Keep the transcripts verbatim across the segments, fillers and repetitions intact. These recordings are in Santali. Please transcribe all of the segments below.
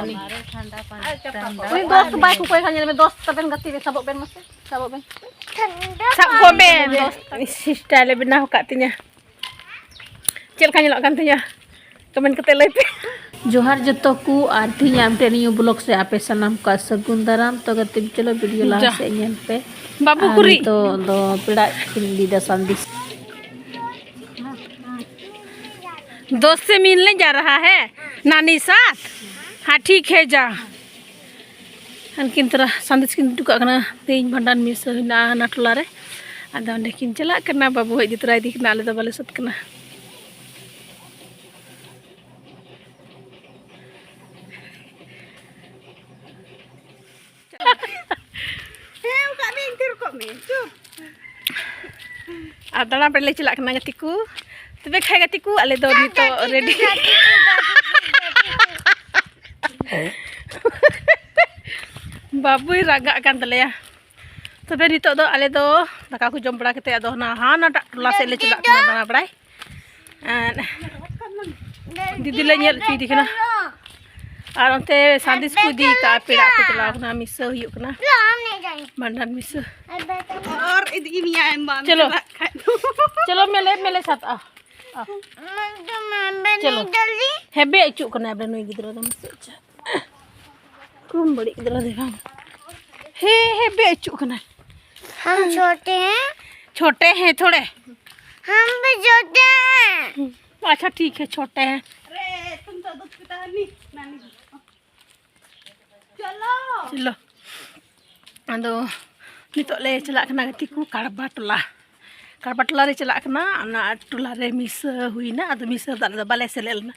ᱩᱱᱤ ᱫᱚᱥ ᱵᱟᱭ ᱠᱚᱠᱚᱭ ᱠᱷᱟᱱ ᱧᱮᱞ ᱢᱮ, ᱫᱚᱥ ᱛᱟᱵᱮᱱ ᱜᱟᱛᱮ ᱨᱮ ᱥᱟᱵᱚᱜ ᱵᱮᱱ ᱢᱟᱥᱮ, ᱥᱟᱵᱚᱜ ᱵᱮᱱ᱾ ᱥᱟᱵ ᱠᱚ ᱵᱮᱱ᱾ ᱫᱚᱥ ᱴᱟᱠᱟ᱾ ᱥᱤᱥᱴᱟᱨ ᱞᱮ ᱵᱮᱱᱟᱣ ᱟᱠᱟᱫ ᱛᱤᱧᱟ᱾ ᱪᱮᱫ ᱞᱮᱠᱟ ᱧᱮᱞᱚᱜ ᱠᱟᱱ ᱛᱤᱧᱟ? ᱠᱚᱢᱮᱱᱴ ᱠᱟᱛᱮ ᱞᱟᱹᱭ ᱯᱮ᱾ ᱡᱚᱦᱟᱨ ᱡᱚᱛᱚ ᱠᱚ, ᱟᱨ ᱛᱮᱦᱮᱧ ᱟᱢ ᱴᱷᱮᱱ ᱱᱤᱭᱩ ᱵᱞᱚᱜ ᱥᱮ ᱟᱯᱮ ᱥᱟᱱᱟᱢ ᱠᱚᱣᱟᱜ ᱥᱟᱹᱜᱩᱱ ᱫᱟᱨᱟᱢ᱾ ᱛᱚ ᱜᱟᱛᱮ ᱪᱚᱞᱚ ᱵᱷᱤᱰᱤᱭᱳ ᱞᱟᱦᱟ ᱡᱟ᱾ ᱥᱮᱫ ᱧᱮᱞ ᱯᱮ᱾ ᱵᱟᱹᱵᱩ ᱟᱨ ᱠᱩᱨᱤ᱾ ᱱᱤᱛᱚᱜ ᱫᱚ ᱯᱮᱲᱟ ᱠᱤᱱ ᱤᱫᱤᱭᱮᱫᱟ ᱥᱟᱸᱫᱮᱥ᱾ दोस्त से मिलने जा रहा है नानी साथ। हाँ, ठीक है, जा। ᱩᱱᱠᱤᱱ ᱛᱚᱨᱟ ᱥᱟᱸᱫᱮᱥ ᱠᱤᱱ ᱤᱫᱤ ᱦᱚᱴᱚ ᱠᱟᱜ ᱠᱟᱱᱟ, ᱛᱮᱦᱮᱧ ᱵᱷᱟᱸᱰᱟᱱ ᱢᱤᱥ ᱦᱩᱭᱱᱟ ᱦᱟᱱᱟ ᱴᱚᱞᱟ ᱨᱮ᱾ ᱟᱫᱚ ᱚᱸᱰᱮ ᱠᱤᱱ ᱪᱟᱞᱟᱜ ᱠᱟᱱᱟ, ᱵᱟᱹᱵᱩ ᱦᱚᱸ ᱤᱫᱤ ᱛᱚᱨᱟᱭᱮᱫᱮ ᱠᱟᱱᱟ, ᱟᱞᱮ ᱫᱚ ᱵᱟᱞᱮ ᱥᱟᱹᱛ ᱠᱟᱱᱟ᱾ ᱦᱮᱸ, ᱚᱱᱠᱟ ᱢᱮ, ᱤᱱᱠᱟᱹ ᱨᱚᱠᱚᱡ ᱢᱮ, ᱪᱩᱯ᱾ ᱟᱨ ᱫᱟᱬᱟ ᱵᱟᱲᱟ ᱞᱮ ᱪᱟᱞᱟᱜ ᱠᱟᱱᱟ ᱜᱟᱛᱮ ᱠᱚ᱾ ᱛᱚᱵᱮ ᱠᱷᱟᱡ ᱜᱟᱛᱮ ᱠᱚ, ᱟᱞᱮ ᱫᱚ ᱱᱤᱛᱚᱜ ᱨᱮᱰᱤ᱾ ᱵᱟᱹᱵᱩᱭ ᱨᱟᱜᱟᱜ ᱠᱟᱱ ᱛᱟᱞᱮᱭᱟ᱾ ᱛᱚᱵᱮ ᱱᱤᱛᱚᱜ ᱫᱚ ᱟᱞᱮ ᱫᱚ ᱫᱟᱠᱟ ᱠᱚ ᱡᱚᱢ ᱵᱟᱲᱟ ᱠᱟᱛᱮ ᱟᱫᱚ ᱦᱟᱱᱟ ᱦᱟᱱᱟᱴᱟᱜ ᱴᱚᱞᱟ ᱥᱮᱫ ᱞᱮ ᱪᱟᱞᱟᱜ ᱠᱟᱱᱟ ᱫᱟᱬᱟ ᱵᱟᱲᱟᱭ᱾ ᱟᱨ ᱫᱤᱫᱤ ᱞᱮ ᱧᱮᱞ ᱦᱚᱪᱚᱭᱮᱫᱮ ᱠᱟᱱᱟ᱾ ᱟᱨ ᱚᱱᱛᱮ ᱥᱟᱸᱫᱮᱥ ᱠᱚ ᱤᱫᱤ ᱠᱟᱜᱼᱟ, ᱯᱮᱲᱟ ᱠᱚ ᱪᱟᱞᱟᱣ ᱠᱟᱱᱟ, ᱢᱤᱥᱟᱹ ᱦᱩᱭᱩᱜ ᱠᱟᱱᱟ, ᱵᱷᱟᱸᱰᱟᱱ ᱢᱤᱥᱟᱹ᱾ ᱟᱨ ᱤᱫᱤ ᱢᱮᱭᱟ ᱮᱢ ᱵᱟᱢ ᱪᱚᱞᱚ᱾ ᱪᱟᱞᱟᱜ ᱠᱷᱟᱡ ᱫᱚ᱾ ᱪᱚᱞᱚ ᱢᱮᱞᱮ, ᱢᱮᱞᱮ ᱥᱟᱛ ᱟ᱾ ᱟ᱾ ᱪᱚᱞᱚ᱾ ᱦᱮᱵᱮ ᱦᱚᱪᱚᱜ ᱠᱟᱱᱟ ᱵᱮ ᱱᱩᱭ ᱜᱤᱫᱽᱨᱟᱹ ᱫᱚ ᱢᱤᱥᱟᱹ ᱪᱮᱫ? ᱠᱚᱢ ᱵᱟᱹᱲᱤᱡ ᱜᱤᱫᱽᱨᱟᱹ ᱫᱚ ᱵᱟᱝ᱾ ᱦᱮ, ᱦᱮᱵᱮ ᱦᱚᱪᱚᱜ ᱠᱟᱱᱟ᱾ हम छोटे हैं। छोटे हैं थोड़े। हम भी छोटे हैं। अच्छा ठीक है, छोटे हैं। अरे, तुम तो दूध पिता नहीं, नानी। चलो। चलो। ᱟᱫᱚ ᱱᱤᱛᱚᱜ ᱞᱮ ᱪᱟᱞᱟᱜ ᱠᱟᱱᱟ ᱜᱟᱛᱮ ᱠᱚ ᱠᱟᱲᱵᱟ ᱴᱚᱞᱟ᱾ ᱠᱟᱲᱵᱟ ᱴᱚᱞᱟ ᱞᱮ ᱪᱟᱞᱟᱜ ᱠᱟᱱᱟ, ᱚᱱᱟ ᱴᱚᱞᱟ ᱨᱮ ᱢᱤᱥᱟᱹ ᱦᱩᱭᱱᱟ, ᱟᱫᱚ ᱢᱤᱥᱟᱹ ᱫᱚ ᱟᱞᱮ ᱫᱚ ᱵᱟᱞᱮ ᱥᱮᱞᱮᱫ ᱞᱮᱱᱟ᱾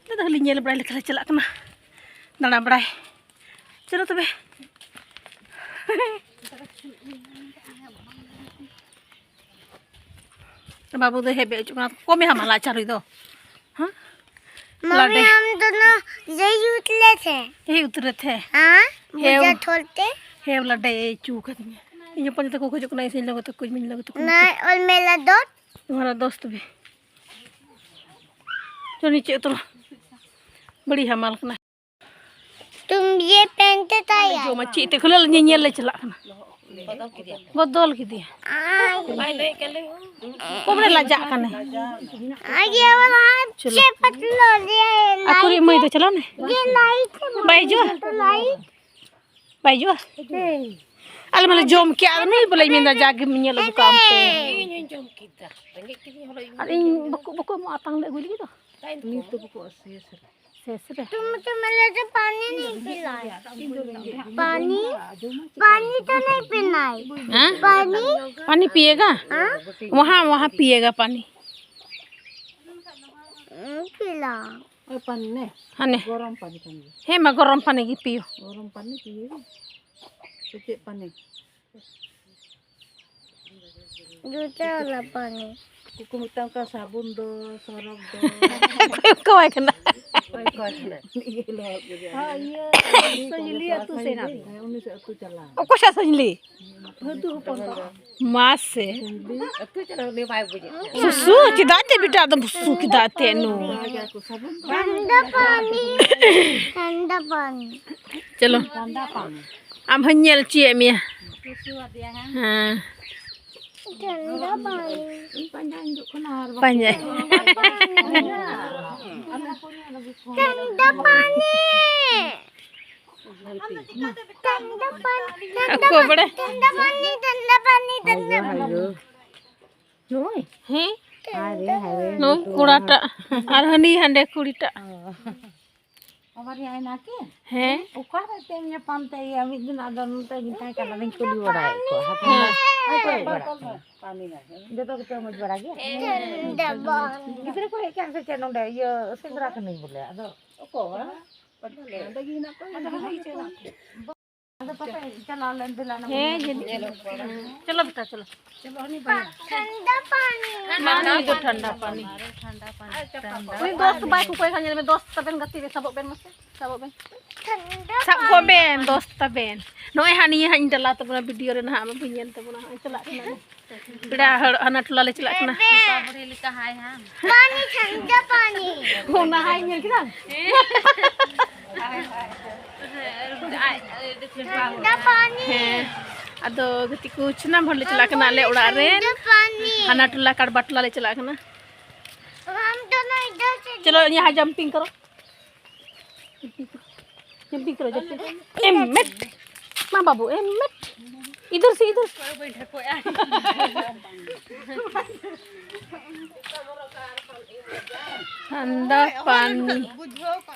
ᱟᱞᱮ ᱫᱚ ᱠᱷᱟᱹᱞᱤ ᱧᱮᱞ ᱵᱟᱲᱟᱭ ᱞᱮᱠᱟ ᱞᱮ ᱪᱟᱞᱟᱜ ᱠᱟᱱᱟ ᱫᱟᱬᱟ ᱵᱟᱲᱟᱭ᱾ ᱪᱚᱞᱚ ᱛᱚᱵᱮ᱾ ᱵᱟᱹᱵᱩ ᱫᱚ ᱦᱮᱵᱮ ᱦᱚᱪᱚᱜ ᱠᱟᱱᱟ, ᱠᱚᱢᱮ ᱦᱟᱢᱟᱞᱟ ᱪᱟᱨᱩᱭ ᱫᱚ᱾ ᱦᱮᱸ? मम्मी, लाडे। हम दोनों यही उतरे थे। यही उतरे थे? हाँ, हे भुजा वो। छोड़ते। हे वो लाडे, ये चू कर दिए। ये पन तक को जो कना इसे लोग तो कुछ मिल लोग तो कुछ। नहीं, और मेरा दोस्त। तुम्हारा दोस्त भी। जो नीचे उतरो। बड़ी हमाल कना। तुम ये पहनते था यार। ᱡᱚᱢᱟ ᱪᱮᱫ ᱛᱮ ᱠᱷᱩᱞᱟᱹ ᱞᱮ ᱧᱮᱧᱮᱞ ᱞᱮ ᱪᱟᱞᱟᱜ ᱠᱟᱱᱟ᱾ ᱵᱚᱫᱚᱞ ᱠᱮᱫᱮᱭᱟ᱾ ᱠᱚᱢ ᱨᱮ ᱞᱟᱡᱟᱜ ᱠᱟᱱᱟᱭ᱾ ᱟᱨ ᱤᱭᱟᱹ ᱵᱟᱞᱟ ᱪᱮᱫ ᱯᱟᱛᱞᱟ ᱞᱟᱹᱭᱟ, ᱟᱠᱚᱨᱤᱡ ᱢᱟᱹᱭ ᱫᱚ ᱪᱟᱞᱟᱣ ᱱᱟᱭ᱾ ᱵᱟᱭ ᱦᱤᱡᱩᱜᱼᱟ? ᱞᱟᱭᱤᱴ᱾ ᱵᱟᱭ ᱦᱤᱡᱩᱜᱼᱟ? ᱦᱮᱸ᱾ ᱟᱞᱮ ᱢᱟᱞᱮ ᱡᱚᱢ ᱠᱮᱜᱼᱟ, ᱟᱫᱚ ᱱᱩᱭ ᱵᱚᱞᱮᱧ ᱢᱮᱱᱫᱟ, ᱡᱟᱜᱮᱢ ᱧᱮᱞ ᱟᱹᱜᱩ ᱠᱟᱜ ᱚᱱᱛᱮ᱾ ᱤᱧ ᱦᱚᱧ ᱡᱚᱢ ᱠᱮᱫᱟ, ᱨᱮᱸᱜᱮᱡ ᱠᱤᱫᱤᱧᱟ ᱦᱚᱞᱚ ᱤᱧ᱾ ᱟᱨ ᱤᱧ ᱵᱟᱠᱚ, ᱵᱟᱠᱚ ᱮᱢᱚᱜᱼᱟ, ᱟᱛᱟᱝ ᱞᱮ ᱟᱹᱜᱩᱭ ᱞᱟᱹᱜᱤᱫ ᱫᱚ᱾ ᱱᱤᱛ ᱫᱚ ᱵᱟᱠᱚ ᱟᱹᱥᱤᱭᱟ ᱥᱮ᱾ ᱥᱮᱥ ᱨᱮ᱾ तुम तो मेरे से पानी नहीं पिलाए। पानी, पानी तो नहीं पिलाए। हाँ? पानी। पानी पिएगा? हाँ? वहाँ, वहाँ पिएगा पानी। हम्म, पिला। ᱦᱟᱱᱮ᱾ ᱜᱚᱨᱚᱢ ᱯᱟᱱᱤ ᱠᱟᱱ ᱜᱮᱭᱟ᱾ ᱦᱮᱸ ᱢᱟ, ᱜᱚᱨᱚᱢ ᱯᱟᱱᱤ ᱜᱮ ᱯᱤᱭᱳ᱾ ᱜᱚᱨᱚᱢ ᱯᱟᱱᱤ ᱯᱤᱭᱳ᱾ ᱥᱮ ᱪᱮᱫ ᱯᱟᱱᱤ? ᱡᱩᱛᱟᱹ ᱣᱟᱞᱟ ᱯᱟᱱᱤ᱾ ᱩᱱᱠᱩ ᱠᱚ ᱢᱮᱛᱟᱢ ᱠᱟᱱᱟ ᱥᱟᱵᱚᱱ ᱫᱚ, ᱥᱚᱨᱚᱯ ᱫᱚ᱾ ᱚᱠᱚᱭ ᱠᱚ ᱮᱢᱟᱭ ᱠᱟᱱᱟ? ᱚᱠᱚᱭ ᱠᱚ ᱮᱢᱟᱭ ᱠᱟᱱᱟ? ᱤᱭᱟᱹ ᱞᱚᱦᱚᱫ ᱜᱮ ᱡᱟᱦᱟᱸ᱾ ᱦᱳᱭ, ᱤᱭᱟᱹ, ᱥᱟᱹᱡᱽᱞᱤ ᱟᱹᱛᱩ ᱥᱮᱱ ᱟᱞᱮ᱾ ᱦᱮᱸ, ᱩᱱᱤ ᱥᱮᱫ ᱟᱹᱛᱩ ᱪᱟᱞᱟᱣ᱾ ᱚᱠᱚᱭ ᱥᱮ ᱥᱟᱹᱡᱽᱞᱤ? ᱵᱷᱟᱹᱫᱩ ᱦᱚᱯᱚᱱ ᱫᱚ᱾ ᱢᱟᱥᱮ᱾ ᱟᱹᱛᱩ ᱪᱟᱞᱟᱣ ᱩᱱᱤ ᱵᱟᱭ ᱵᱩᱡᱮᱫ ᱛᱟᱦᱮᱸ᱾ ᱥᱩᱥᱩ, ᱪᱮᱫᱟᱜ ᱪᱮ ᱵᱮᱴᱟ ᱟᱫᱚᱢ ᱥᱩᱥᱩ ᱠᱮᱫᱟ ᱮᱱᱛᱮᱫ ᱱᱩ? ᱴᱷᱟᱱᱰᱟ ᱯᱟᱱᱤ, ᱴᱷᱟᱱᱰᱟ ᱯᱟᱱᱤ᱾ ᱪᱚᱞᱚ᱾ ᱴᱷᱟᱱᱰᱟ ᱯᱟᱱᱤ᱾ ᱟᱢ ᱦᱚᱸᱧ ᱧᱮᱞ ᱦᱚᱪᱚᱭᱮᱫ ᱢᱮᱭᱟ᱾ ᱥᱩᱥᱩ ᱟᱫᱮᱭᱟ, ᱦᱮᱸ? ᱦᱮᱸ᱾ ᱴᱷᱟᱱᱰᱟ ᱯᱟᱱᱤ᱾ ᱤᱧ ᱯᱟᱸᱡᱟ ᱦᱤᱡᱩᱜ ᱠᱟᱱᱟ ᱟᱨ ᱵᱟᱠᱚ ᱯᱟᱸᱡᱟ᱾ ᱴᱷᱟᱱᱰᱟ ᱯᱟᱱᱤ᱾ ᱴᱷᱟᱱᱰᱟ ᱯᱟᱱᱤ, ᱚᱠᱚᱭ ᱵᱟᱲᱟᱭ? ᱴᱷᱟᱱᱰᱟ ᱯᱟᱱᱤ, ᱴᱷᱟᱱᱰᱟ ᱯᱟᱱᱤ, ᱴᱷᱟᱱᱰᱟ ᱯᱟᱱᱤ᱾ ᱱᱩᱭ? ᱦᱮᱸ? ᱦᱟᱭ ᱨᱮ, ᱦᱟᱭ ᱨᱮ, ᱱᱩᱭ ᱱᱩᱠᱩ ᱠᱚᱲᱟᱴᱟᱜ ᱟᱨ ᱦᱟᱹᱱᱤ ᱦᱟᱸᱰᱮ ᱠᱩᱲᱤᱴᱟᱜ᱾ ᱚ᱾ ᱟᱵᱟᱨ ᱭᱟ ᱮᱱᱟ ᱠᱤ? ᱦᱮᱸ? ᱚᱠᱟ ᱨᱮ ᱛᱮ ᱧᱟᱯᱟᱢ ᱛᱮ ᱤᱭᱟᱹ ᱢᱤᱫ ᱫᱤᱱ ᱟᱫᱚ ᱱᱚᱛᱮ ᱜᱤᱧ ᱛᱟᱦᱮᱸ ᱠᱟᱱᱟ, ᱟᱫᱚᱧ ᱠᱩᱞᱤ ᱵᱟᱲᱟᱭᱮᱫ ᱠᱚᱣᱟ᱾ ᱦᱟᱯᱮ ᱦᱮᱸ᱾ ᱦᱟᱯᱮ ᱵᱟᱲᱟᱜ ᱠᱟᱱᱟ᱾ ᱡᱚᱛᱚ ᱜᱮᱯᱮ ᱢᱚᱡᱽ ᱵᱟᱲᱟ ᱜᱮᱭᱟ? ᱜᱤᱫᱽᱨᱟᱹ ᱠᱚ ᱦᱮᱡ ᱠᱟᱱ ᱥᱮ ᱪᱮᱫ ᱱᱚᱰᱮ ᱤᱭᱟᱹ ᱥᱮᱸᱫᱽᱨᱟ ᱠᱟᱹᱱᱟᱹᱧ ᱵᱚᱞᱮ, ᱟᱫᱚ ᱚᱠᱚᱭ? ᱚᱸᱰᱮ ᱜᱮ ᱦᱮᱱᱟᱜ ᱠᱚᱣᱟ, ᱟᱫᱚ ᱦᱟᱹᱱᱤ ᱪᱟᱞᱟᱣ ᱞᱮᱱ ᱫᱮᱞᱟ ᱱᱟ᱾ ᱦᱮᱸ, ᱡᱟᱹᱱᱤᱡ᱾ ᱪᱚᱞᱚ ᱵᱮᱴᱟ, ᱪᱚᱞᱚ᱾ ᱪᱚᱞᱚ, ᱦᱟᱹᱱᱤ ᱵᱟᱭ᱾ ᱴᱷᱟᱱᱰᱟ ᱯᱟᱱᱤ᱾ ᱢᱟ, ᱱᱩᱭ ᱫᱚ ᱴᱷᱟᱱᱰᱟ ᱯᱟᱱᱤ᱾ ᱩᱱᱤ ᱫᱚᱥ ᱵᱟᱭ ᱠᱚᱠᱚᱭ ᱠᱷᱟᱱ, ᱧᱮᱞ ᱢᱮ, ᱫᱚᱥ ᱛᱟᱵᱮᱱ ᱜᱟᱛᱮ ᱨᱮ ᱥᱟᱵᱚᱜ ᱵᱮᱱ ᱢᱟᱥᱮ, ᱥᱟᱵᱚᱜ ᱵᱮᱱ᱾ ᱴᱷᱟᱱᱰᱟ ᱥᱟᱵ ᱠᱚ ᱯᱟᱱᱤ᱾ ᱵᱮᱱ, ᱫᱚᱥ ᱛᱟᱵᱮᱱ᱾ ᱱᱚᱜᱼᱚᱭ ᱦᱟᱸᱜ ᱱᱤᱭᱟᱹ ᱦᱟᱸᱜ ᱤᱧ ᱰᱟᱞᱟ ᱛᱟᱵᱚᱱᱟ ᱵᱷᱤᱰᱤᱭᱳ ᱨᱮ ᱱᱟᱦᱟᱜ, ᱟᱢ ᱵᱟᱹᱧ ᱧᱮᱞ ᱛᱟᱵᱚᱱᱟ ᱦᱟᱸᱜ, ᱪᱟᱞᱟᱜ ᱠᱟᱱᱟ᱾ ᱯᱮᱲᱟ ᱦᱚᱲ ᱦᱟᱱᱟ ᱴᱚᱞᱟ ᱞᱮ ᱪᱟᱞᱟᱜ ᱠᱟᱱᱟ᱾ ᱵᱟᱵᱨᱮ ᱞᱮᱠᱟ ᱦᱟᱭ ᱦᱟᱢ᱾ ᱯᱟᱱᱤ, ᱴᱷᱟᱱᱰᱟ ᱯᱟᱱᱤ᱾ ᱚᱱᱟ ᱦᱟᱸᱜ ᱤᱧ ᱧᱮᱞ ᱠᱮᱫᱟ᱾ ᱦᱮᱸ, ᱟᱫᱚ ᱜᱟᱛᱮ ᱠᱚ, ᱥᱟᱱᱟᱢ ᱦᱚᱲ ᱞᱮ ᱪᱟᱞᱟᱜ ᱠᱟᱱᱟ ᱟᱞᱮ ᱚᱲᱟᱜ ᱨᱮᱱ᱾ ᱦᱟᱱᱟ ᱴᱚᱞᱟ ᱠᱟᱲᱵᱟ ᱴᱚᱞᱟ ᱞᱮ ᱪᱟᱞᱟᱜ ᱠᱟᱱᱟ᱾ ᱪᱚᱞᱚ, ᱭᱟᱦᱟᱸ ᱡᱟᱢᱯᱤᱝ ᱠᱟᱨᱳ᱾ Jumping ᱠᱟᱨᱳ, jumping ᱠᱟᱨᱳ᱾ ᱮᱢᱮᱴ᱾ ᱢᱟ ᱵᱟᱹᱵᱩ, ᱮᱢᱮᱴ᱾ ᱤᱫᱷᱟᱨ ᱥᱮ, ᱤᱫᱷᱟᱨ᱾ ᱴᱷᱟᱱᱰᱟ ᱯᱟᱱᱤ᱾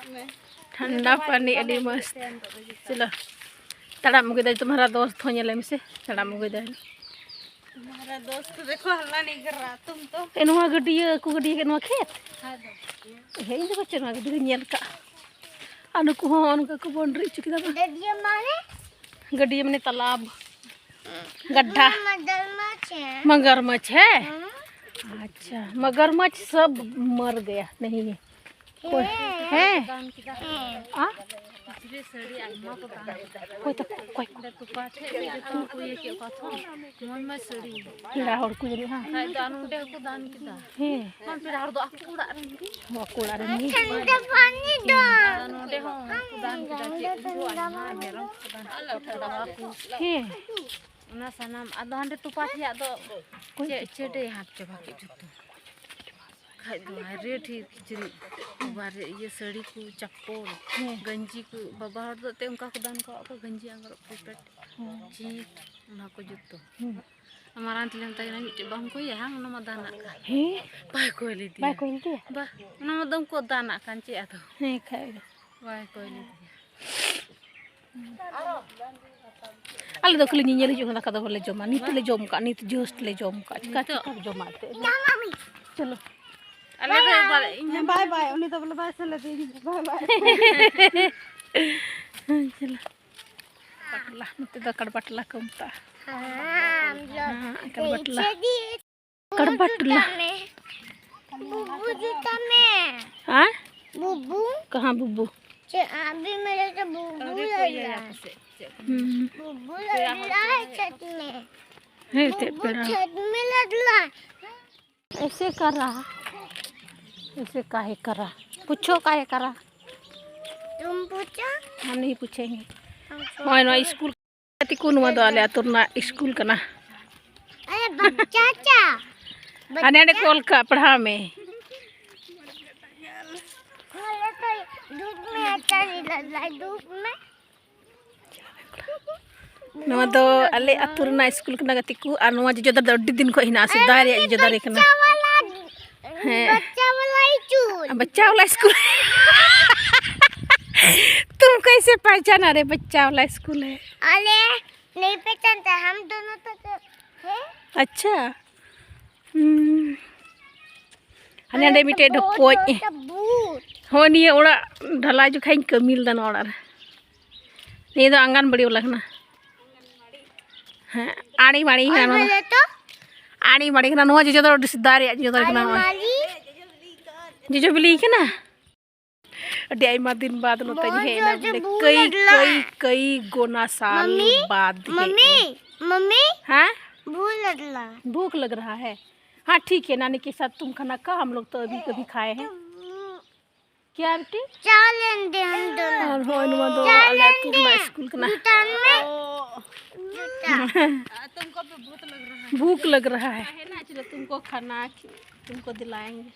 ᱴᱷᱟᱱᱰᱟ ᱯᱟᱱᱤ ᱟᱹᱰᱤ ᱢᱚᱡᱽ᱾ ᱪᱚᱞᱚ, ᱛᱟᱲᱟᱢ ᱟᱹᱜᱩᱭᱮᱫᱟᱭ ᱛᱩᱢᱦᱟᱨᱟ ᱫᱳᱥᱛ ᱦᱚᱸ, ᱧᱮᱞᱮ ᱢᱮᱥᱮ, ᱛᱟᱲᱟᱢ ᱟᱹᱜᱩᱭᱮᱫᱟᱭ᱾ ᱛᱩᱢᱦᱟᱨᱟ ᱫᱳᱥᱛ ᱫᱮᱠᱷᱳ, ᱦᱟᱞᱞᱟ ᱱᱤᱠ ᱨᱟᱦᱟ ᱛᱩᱢ ᱛᱚ᱾ ᱮ, ᱱᱚᱣᱟ ᱜᱟᱹᱰᱭᱟᱹ ᱠᱚ ᱜᱟᱹᱰᱭᱟᱹ ᱠᱮᱫ, ᱱᱚᱣᱟ ᱠᱷᱮᱛ? ᱦᱮᱸ, ᱤᱧ ᱫᱚ ᱵᱟᱹᱪᱩᱜ ᱱᱚᱣᱟ ᱜᱟᱹᱰᱭᱟᱹ ᱫᱚᱧ ᱧᱮᱞ ᱠᱟᱜᱼᱟ᱾ ᱟᱨ ᱱᱩᱠᱩ ᱦᱚᱸ ᱚᱱᱠᱟ ᱠᱚ ᱵᱚᱱᱰᱨᱤ ᱦᱚᱪᱚ ᱠᱮᱫᱟ ᱵᱟᱝ? ᱜᱟᱹᱰᱭᱟᱹ ᱢᱟᱱᱮ? ᱜᱟᱹᱰᱭᱟᱹ ᱢᱟᱱᱮ ᱛᱟᱞᱟᱵ᱾ गड्ढा। मगरमच्छ है। मगरमच्छ है? हाँ। अच्छा, मगरमच्छ सब मर गया, नहीं है। कोई है? हाँ? ᱠᱤᱪᱨᱤᱡ ᱥᱟᱹᱲᱤ ᱟᱭᱢᱟ ᱠᱚ ᱫᱟᱱ ᱠᱮᱫᱟ᱾ ᱚᱠᱚᱭ ᱛᱟᱠᱚ? ᱚᱠᱚᱭ ᱠᱚ? ᱚᱸᱰᱮ ᱛᱚᱯᱟ ᱴᱷᱮᱡ ᱜᱮ ᱡᱚᱛᱚ ᱠᱚ ᱤᱭᱟᱹ ᱠᱮᱫ ᱠᱚᱣᱟ ᱛᱚ᱾ ᱢᱚᱡᱽ ᱢᱚᱡᱽ ᱥᱟᱹᱲᱤ᱾ ᱯᱮᱲᱟ ᱦᱚᱲ ᱠᱚ ᱡᱟᱹᱱᱤᱡ, ᱦᱟᱸ? ᱠᱷᱟᱡ ᱫᱚ ᱟᱨ ᱱᱚᱸᱰᱮ ᱦᱚᱸᱠᱚ ᱫᱟᱱ ᱠᱮᱫᱟ᱾ ᱦᱮᱸ᱾ ᱵᱟᱝ, ᱯᱮᱲᱟ ᱦᱚᱲ ᱫᱚ ᱟᱠᱚ ᱚᱲᱟᱜ ᱨᱮᱱ ᱜᱮ᱾ ᱟᱠᱚ ᱚᱲᱟᱜ ᱨᱮᱱ ᱜᱮ᱾ ᱟᱫᱚ ᱱᱚᱸᱰᱮ ᱦᱚᱸ ᱠᱚ ᱫᱟᱱ ᱠᱮᱫᱟ, ᱪᱮᱫ ᱠᱚ ᱟᱭᱢᱟ ᱢᱮᱨᱚᱢ ᱠᱚ ᱫᱟᱱ ᱠᱮᱫᱟ, ᱛᱚᱣᱟ ᱠᱚ᱾ ᱦᱮᱸ᱾ ᱚᱱᱟ ᱥᱟᱱᱟᱢ, ᱟᱫᱚ ᱦᱟᱸᱰᱮ ᱛᱚᱯᱟ ᱴᱷᱮᱡᱟᱜ ᱫᱚ ᱚᱠᱚᱭ ᱪᱮᱫ, ᱪᱮᱫ ᱮ ᱦᱟᱛ ᱪᱟᱵᱟ ᱠᱮᱫ ᱡᱚᱛᱚ᱾ ᱠᱷᱟᱡ ᱫᱚ ᱦᱟᱭ ᱨᱮ ᱰᱷᱮᱨ ᱠᱤᱪᱨᱤᱡ, ᱵᱟᱨᱦᱮ ᱤᱭᱟᱹ ᱥᱟᱹᱲᱤ ᱠᱚ, ᱪᱟᱯᱚᱞ, ᱦᱮᱸ᱾ ᱜᱟᱹᱧᱡᱤ ᱠᱚ, ᱵᱟᱵᱟ ᱦᱚᱲ ᱫᱚ ᱮᱱᱛᱮᱫ ᱚᱱᱠᱟ ᱠᱚ ᱫᱟᱱ ᱠᱟᱜ ᱠᱚᱣᱟ, ᱜᱟᱹᱧᱡᱤ, ᱟᱝᱨᱚᱵ, ᱯᱚᱠᱮᱴ, ᱦᱮᱸ᱾ ᱪᱤᱯ, ᱚᱱᱟ ᱠᱚ ᱡᱚᱛᱚ᱾ ᱦᱮᱸ᱾ ᱢᱟᱨᱟᱝ ᱛᱤᱧ ᱢᱮᱛᱟᱭ ᱠᱟᱱᱟ, ᱢᱤᱫᱴᱮᱡ ᱵᱟᱢ ᱠᱚᱭᱟ, ᱦᱟᱝ? ᱚᱱᱟ ᱢᱟ ᱫᱟᱱᱟᱜ ᱠᱟᱱ᱾ ᱦᱮᱸ᱾ ᱵᱟᱭ ᱠᱚᱭ ᱞᱮᱫᱮᱭᱟ᱾ ᱵᱟᱭ ᱠᱚᱭ ᱞᱮᱫᱮᱭᱟ? ᱵᱟ, ᱚᱱᱟ ᱢᱟ ᱫᱚ ᱩᱱᱠᱩ ᱫᱟᱱᱟᱜ ᱠᱟᱱ, ᱪᱮᱫ ᱟᱫᱚ? ᱦᱮᱸ, ᱠᱷᱟᱡ ᱫᱚ᱾ ᱵᱟᱭ ᱠᱚᱭ ᱞᱮᱫᱮᱭᱟ᱾ ᱟᱞᱮ ᱫᱚ ᱠᱷᱟᱹᱞᱤ ᱧᱮᱧᱮᱞ ᱦᱤᱡᱩᱜ ᱠᱟᱱᱟ, ᱫᱟᱠᱟ ᱫᱚ ᱵᱟᱞᱮ ᱡᱚᱢᱟ᱾ ᱱᱤᱛ ᱞᱮ ᱡᱚᱢ ᱠᱟᱜ, ᱱᱤᱛ just ᱞᱮ ᱡᱚᱢ ᱠᱟᱜ᱾ ᱪᱤᱠᱟ ᱱᱤᱛᱚᱜ? ᱪᱤᱠᱟ ᱡᱚᱢᱟ ᱮᱱᱛᱮᱫ? ᱪᱚᱞᱚ᱾ ᱟᱞᱮ ᱫᱚ ᱵᱟᱞᱮ, ᱤᱧ ᱦᱚᱸ ᱵᱟᱭ ᱵᱟᱭ, ᱩᱱᱤ ᱫᱚ ᱵᱚᱞᱮ ᱵᱟᱭ ᱥᱮᱞᱮᱫᱤᱧ᱾ ᱵᱟᱭ ᱵᱟᱭ᱾ ᱪᱚᱞᱚ᱾ ᱯᱟᱴᱞᱟ, ᱱᱚᱛᱮ ᱫᱚ ᱠᱟᱲᱵᱟ ᱴᱚᱞᱟ ᱠᱚ ᱢᱮᱛᱟᱜᱼᱟ᱾ ᱦᱮᱸ, ᱠᱟᱲᱵᱟ ᱴᱚᱞᱟ᱾ ᱠᱟᱲᱵᱟ ᱴᱚᱞᱟ᱾ बुबू जूता में। हाँ? बुबू। कहाँ बुबू? चे-, अभी मेरे को बुबू लग रहा है। हम्म। बुबू लग रहा है छत में। है ते बुबू पेड़ा। छत में लग रहा है। ऐसे कर रहा। ऐसे काहे कर रहा? पूछो काहे कर रहा? तुम पूछो। हम नहीं पूछेंगे। हम नॉय नॉय स्कूल। ᱛᱤᱠᱩ, ᱱᱚᱣᱟ ᱫᱚ ᱟᱞᱮ ᱟᱹᱛᱩ ᱨᱮᱱᱟᱜ ᱥᱠᱩᱞ ᱠᱟᱱᱟ᱾ अरे बच्चा चा। ᱦᱟᱱᱮ ᱦᱟᱸᱰᱮ ᱠᱚ ᱚᱞ ᱠᱟᱜ, ᱯᱟᱲᱦᱟᱣ ᱢᱮ᱾ धूप में अच्छा नहीं लग रहा है, धूप में। ᱱᱚᱣᱟ ᱫᱚ ᱟᱞᱮ ᱟᱹᱛᱩ ᱨᱮᱱᱟᱜ ᱥᱠᱩᱞ ᱠᱟᱱᱟ, ᱜᱟᱛᱮ ᱠᱚ᱾ ᱟᱨ ᱱᱚᱣᱟ ᱡᱚᱡᱚ ᱫᱟᱨᱮ ᱫᱚ ᱟᱹᱰᱤ ᱫᱤᱱ ᱠᱷᱚᱱ ᱦᱮᱱᱟᱜᱼᱟ, ᱥᱮᱫᱟᱭ ᱨᱮᱭᱟᱜ ᱡᱚᱡᱚ ᱫᱟᱨᱮ ᱠᱟᱱᱟ᱾ ᱵᱟᱪᱪᱟ ᱣᱟᱞᱟ, ᱦᱮᱸ᱾ ᱵᱟᱪᱪᱟ ᱣᱟᱞᱟ ᱥᱠᱩᱞ᱾ तुम कैसे पहचाना रे, बच्चा वाला स्कूल है। अरे, नहीं पहचानता, हम दोनों तो, तो हैं। अच्छा। हम्म। ᱦᱟᱱᱮ ᱦᱟᱸᱰᱮ ᱢᱤᱫᱴᱮᱡ ᱰᱷᱚᱯᱚᱡ᱾ ᱦᱚᱸ, ᱱᱤᱭᱟᱹ ᱚᱲᱟᱜ ᱰᱷᱟᱞᱟᱭ ᱡᱚᱠᱷᱟᱡ ᱤᱧ ᱠᱟᱹᱢᱤ ᱞᱮᱫᱟ ᱱᱚᱣᱟ ᱚᱲᱟᱜ ᱨᱮ᱾ ᱱᱤᱭᱟᱹ ᱫᱚ ᱟᱸᱜᱟᱱᱵᱟᱲᱤ ᱵᱟᱞᱟ ᱠᱟᱱᱟ᱾ ᱦᱮᱸ, ᱟᱲᱮ ᱢᱟᱲᱮ ᱠᱟᱱᱟ ᱱᱚᱣᱟ ᱫᱚ᱾ ᱟᱲᱮ ᱢᱟᱲᱮ ᱠᱟᱱᱟ ᱱᱚᱣᱟ ᱡᱚᱡᱚ ᱫᱚ, ᱟᱹᱰᱤ ᱥᱮᱫᱟᱭ ᱨᱮᱭᱟᱜ ᱡᱚᱡᱚ ᱫᱟᱨᱮ ᱠᱟᱱᱟ ᱱᱚᱣᱟ᱾ ᱡᱚᱡᱚ ᱵᱤᱞᱤ ᱠᱟᱱᱟ᱾ ᱟᱹᱰᱤ ᱟᱭᱢᱟ ᱫᱤᱱ ᱵᱟᱫ ᱱᱚᱛᱮᱧ ᱦᱮᱡ ᱮᱱᱟ, ᱵᱚᱞᱮ, ᱠᱟᱹᱭ, ᱠᱟᱹᱭ, ᱠᱟᱹᱭ ᱜᱚᱱᱟ ᱥᱟᱞ ᱵᱟᱫ ᱦᱮᱡ ᱮᱱᱟ᱾ ᱢᱟᱢᱤ, ᱦᱮᱸ? ᱵᱷᱩᱠ ᱞᱟᱜ ᱨᱟᱦᱟ ᱦᱮ? ᱦᱮᱸ, ᱴᱷᱤᱠ ᱦᱮ, ᱱᱟᱱᱤ ᱠᱮ ᱥᱟᱛᱷ ᱛᱩᱢ ᱠᱷᱟᱱᱟ ᱠᱟ ᱦᱟᱢ ᱞᱳᱜ ᱛᱚ ᱟᱵᱷᱤ ᱠᱟᱵᱷᱤ ᱠᱷᱟᱭᱮ ᱦᱮ᱾ ᱠᱭᱟ ᱵᱮᱴᱤ? ᱪᱟ ᱞᱮᱱ ᱫᱮ ᱦᱟᱢ ᱫᱳᱱᱳ᱾ ᱟᱨ ᱦᱚᱸᱜᱼᱚᱭ ᱱᱚᱣᱟ ᱫᱚ ᱟᱞᱮ ᱟᱹᱛᱩ ᱨᱮᱱᱟᱜ ᱥᱠᱩᱞ ᱠᱟᱱᱟ᱾ ᱡᱩᱛᱟ ᱢᱮ᱾ ᱡᱩᱛᱟ᱾ भूख लग रहा है। तुमको खाना तुमको दिलाएंगे।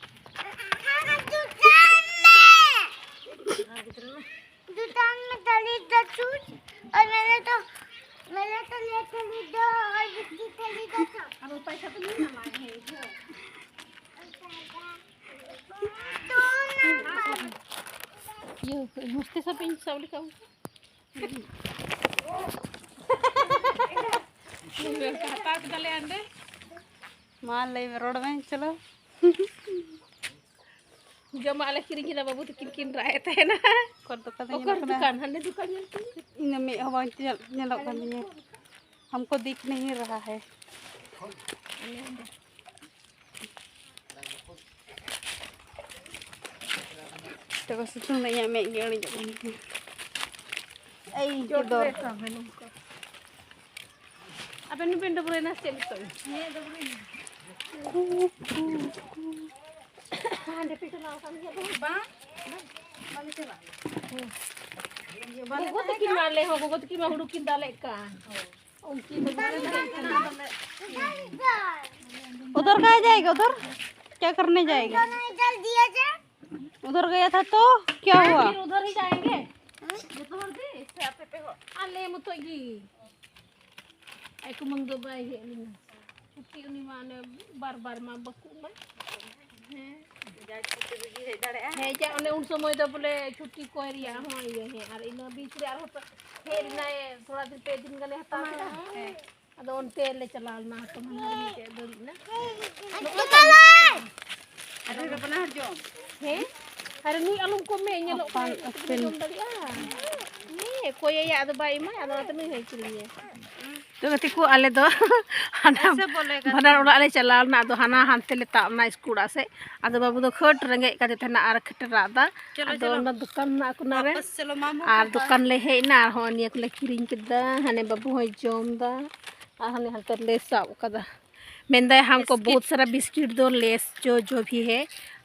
दुकान में खरीदा छूट और मैंने तो, मैंने तो ले खरीदा और बिस्किट खरीदा था। अब वो पैसा तो नहीं ना लाए हैं। ये मुस्ते सब इन सब लिखा हुआ। ᱢᱟ ᱞᱟᱹᱭ ᱢᱮ, ᱨᱚᱲ ᱢᱮ, ᱪᱚᱞᱚ᱾ ᱡᱚᱢᱟᱜ ᱞᱮ ᱠᱤᱨᱤᱧ ᱠᱮᱫᱟ, ᱵᱟᱹᱵᱩ ᱛᱟᱹᱠᱤᱱ ᱠᱤᱱ ᱨᱟᱜ ᱮᱫ ᱛᱟᱦᱮᱱᱟ᱾ ᱚᱠᱚᱨ ᱫᱚᱠᱟᱱ ᱫᱚ ᱚᱠᱚᱨ ᱧᱮᱞᱚᱜ ᱠᱟᱱᱟ? ᱫᱚᱠᱟᱱ? ᱦᱟᱸᱰᱮ ᱫᱚᱠᱟᱱ ᱧᱮᱞ ᱠᱤᱱ᱾ ᱤᱧ ᱫᱚ ᱢᱮᱫ ᱦᱚᱸ ᱵᱟᱝ ᱧᱮᱞ, ᱧᱮᱞᱚᱜ ᱠᱟᱱ ᱛᱤᱧᱟᱹ᱾ हमको दिख नहीं रहा है। ᱛᱚᱵᱮ ᱥᱤᱛᱩᱝ ᱫᱚ ᱤᱧᱟᱹᱜ ᱢᱮᱫ ᱜᱮ ᱟᱹᱲᱤᱡᱚᱜ ᱠᱟᱱ ᱛᱤᱧᱟᱹ᱾ ᱮᱭ ᱡᱚᱴ ᱪᱚᱫᱚᱨ᱾ ᱨᱮ ᱥᱟᱵ ᱢᱮ ᱱᱚᱝᱠᱟ᱾ ᱟᱵᱮᱱ ᱱᱩᱵᱮᱱ ᱰᱟᱹᱵᱽᱨᱟᱹᱭᱮᱱᱟ ᱥᱮ ᱪᱮᱫ ᱱᱤᱛᱚᱜ? ᱦᱮᱸ, ᱰᱟᱹᱵᱽᱨᱟᱹᱭᱮᱱᱟ᱾ ᱦᱟᱸᱰᱮ ᱯᱮ ᱪᱟᱞᱟᱣ ᱟᱠᱟᱱ ᱜᱮᱭᱟ ᱵᱟᱝ? ᱵᱟᱝ, ᱵᱟᱞᱮ ᱪᱟᱞᱟᱜ᱾ ᱜᱚᱜᱚ ᱛᱟᱹᱠᱤᱱ ᱢᱟ, ᱟᱞᱮ ᱦᱚᱸ ᱜᱚᱜᱚ ᱛᱟᱹᱠᱤᱱ ᱢᱟ ᱦᱩᱲᱩ ᱠᱤᱱ ᱫᱟᱞᱮᱫ ᱠᱟᱱ᱾ ᱩᱱᱠᱤᱱ ᱫᱚ ᱵᱟᱞᱮ ᱫᱟᱞᱮᱫ ᱠᱟᱱᱟ᱾ ᱩᱫᱷᱚᱨ ᱜᱟᱭᱟ ᱡᱟᱭᱮᱜᱟ, ᱩᱫᱷᱚᱨ ᱠᱭᱟ ᱠᱟᱨᱱᱮ ᱡᱟᱭᱮᱜᱟ? ᱩᱫᱷᱚᱨ ᱜᱟᱭᱟ ᱛᱷᱟ ᱛᱚ ᱠᱭᱟ ᱦᱩᱣᱟ? ᱯᱷᱤᱨ ᱩᱫᱷᱚᱨ ᱦᱤ ᱡᱟᱭᱮᱝᱜᱮ᱾ ᱡᱚᱛᱚ ᱦᱚᱲ ᱜᱮ ᱥᱮ ᱟᱯᱮ ᱯᱮ ᱦᱚᱲ? ᱟᱞᱮ ᱢᱚᱛᱚᱡ ᱜᱮ᱾ ᱟᱡ ᱠᱩᱢᱟᱹᱝ ᱫᱚ ᱵᱟᱭ ᱦᱮᱡ ᱞᱮᱱᱟ᱾ ᱪᱷᱩᱴᱤ ᱩᱱᱤ ᱢᱟ ᱚᱱᱮ ᱵᱟᱨ ᱵᱟᱨ ᱢᱟ ᱵᱟᱠᱚ ᱮᱢᱟᱭ᱾ ᱦᱮᱸ᱾ ᱡᱟ ᱪᱷᱩᱴᱤ ᱨᱮᱜᱮ ᱦᱮᱡ ᱫᱟᱲᱮᱭᱟᱜᱼᱟ᱾ ᱦᱮᱸ, ᱡᱟ ᱚᱱᱮ ᱩᱱ ᱥᱚᱢᱚᱭ ᱫᱚ ᱵᱚᱞᱮ ᱪᱷᱩᱴᱤ ᱠᱚᱭ ᱨᱮᱭᱟᱜ ᱦᱚᱸ ᱤᱭᱟᱹ ᱦᱮᱸ, ᱟᱨ ᱤᱱᱟᱹ ᱵᱤᱪ ᱨᱮ ᱟᱨᱦᱚᱸ ᱛᱚ ᱦᱮᱡ ᱞᱮᱱᱟᱭ, ᱛᱷᱚᱲᱟ ᱫᱤᱱ ᱯᱮ ᱫᱤᱱ ᱜᱟᱱᱮ ᱦᱟᱛᱟᱣ ᱠᱮᱫᱟ᱾ ᱦᱮᱸ᱾ ᱟᱫᱚ ᱚᱱᱛᱮ ᱞᱮ ᱪᱟᱞᱟᱣ ᱞᱮᱱᱟ, ᱦᱚᱯᱚᱱ ᱦᱟᱱᱟ ᱨᱮ ᱢᱤᱫᱴᱮᱡ ᱫᱟᱹᱲ ᱞᱮᱱᱟ᱾ ᱟᱨ ᱱᱩᱭ ᱫᱚ ᱵᱟᱱᱟ ᱦᱚᱲ ᱡᱚᱢ᱾ ᱦᱮᱸ? ᱟᱨ ᱱᱩᱭ ᱟᱞᱚᱢ ᱠᱚᱢᱮ, ᱧᱮᱞᱚᱜ ᱠᱟᱱᱟ, ᱟᱯᱟᱱ ᱟᱹᱯᱤᱱ᱾ ᱡᱚᱢ ᱫᱟᱲᱮᱭᱟᱜᱼᱟ᱾ ᱦᱮᱸ, ᱚᱠᱚᱭ ᱟᱭᱟ ᱟᱫᱚ ᱵᱟᱭ ᱮᱢᱟᱭ, ᱟᱫᱚ ᱚᱱᱟᱛᱮ ᱱᱩᱭ ᱦᱚᱸᱭ ᱠᱤᱨᱤᱧᱮᱭᱟ᱾ ᱛᱚ ᱜᱟᱛᱮ ᱠᱚ, ᱟᱞᱮ ᱫᱚ ᱦᱟᱱᱟ ᱮᱭᱥᱮ ᱵᱚᱞᱮᱜᱟ ᱵᱷᱟᱸᱰᱟᱱ ᱛᱚ᱾ ᱚᱲᱟᱜ ᱞᱮ ᱪᱟᱞᱟᱣ ᱞᱮᱱᱟ, ᱟᱫᱚ ᱦᱟᱱᱟ ᱦᱟᱱᱛᱮ ᱞᱮ ᱛᱟᱵ ᱮᱱᱟ ᱥᱠᱩᱞ ᱚᱲᱟᱜ ᱥᱮᱫ᱾ ᱟᱫᱚ ᱵᱟᱹᱵᱩ ᱫᱚ ᱠᱷᱟᱹᱴ ᱨᱮᱸᱜᱮᱡ ᱠᱟᱫᱮ ᱛᱟᱦᱮᱱᱟ ᱟᱨ ᱠᱷᱟᱹᱴ ᱨᱟᱜ ᱮᱫᱟ᱾ ᱪᱚᱞᱚ, ᱟᱫᱚ ᱪᱚᱞᱚ᱾ ᱚᱱᱟ ᱫᱚᱠᱟᱱ ᱢᱮᱱᱟᱜᱼᱟ ᱠᱚᱱᱟ ᱨᱮ᱾ ᱣᱟᱯᱟᱥ ᱪᱚᱞᱚ ᱢᱟᱢᱩ ᱟᱨ ᱠᱮ ᱫᱚᱠᱟᱱ ᱯᱟᱥ᱾ ᱞᱮ ᱦᱮᱡ ᱮᱱᱟ, ᱟᱨᱦᱚᱸ ᱱᱤᱭᱟᱹ ᱠᱚᱞᱮ ᱠᱤᱨᱤᱧ ᱠᱮᱫᱟ᱾ ᱦᱟᱱᱮ ᱵᱟᱹᱵᱩ ᱦᱚᱸᱭ ᱡᱚᱢ ᱮᱫᱟ ᱟᱨ ᱦᱟᱱᱮ ᱦᱟᱱᱛᱮ ᱨᱮᱞᱮ ᱥᱟᱵ ᱟᱠᱟᱫᱟ᱾ ᱢᱮᱱᱫᱟᱭ, ᱦᱟᱢᱠᱚ ᱵᱤᱥᱠᱤᱴ᱾ ᱵᱚᱦᱩᱛ ᱥᱟᱨᱟ ᱵᱤᱥᱠᱤᱴ ᱫᱚ, ᱞᱮᱥ ᱡᱚ ᱡᱚ ᱵᱷᱤ ᱦᱮ,